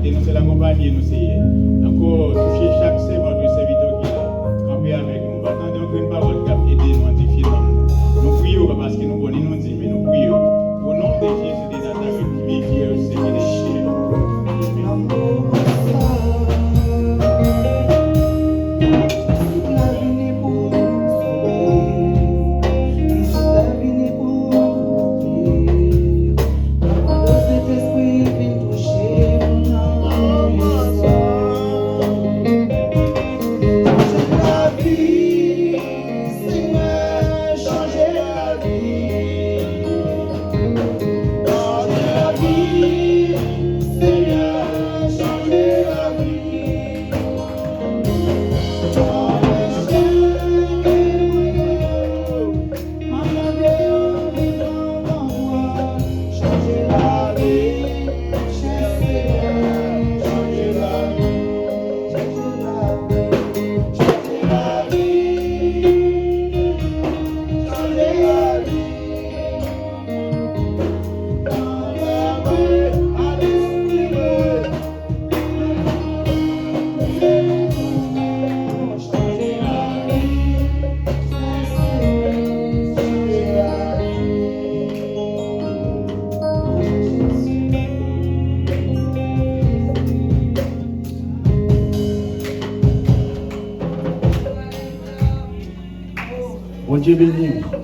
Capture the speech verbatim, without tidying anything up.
Nou sèl akonpaye nou, Seyè. Ankò, touche chak sèvant ou sèvitè ki la. Kanpe avèk nou. Pa tande yon grenn pawòl k ap ede nou edifye nanm nou. Nou priye w, pa paske nou konnen nou di, men nou priye w. Au nom de Jésus de Nazareth, qui vit, qui règne au siècle des siècles. Amen. Bondye beni w.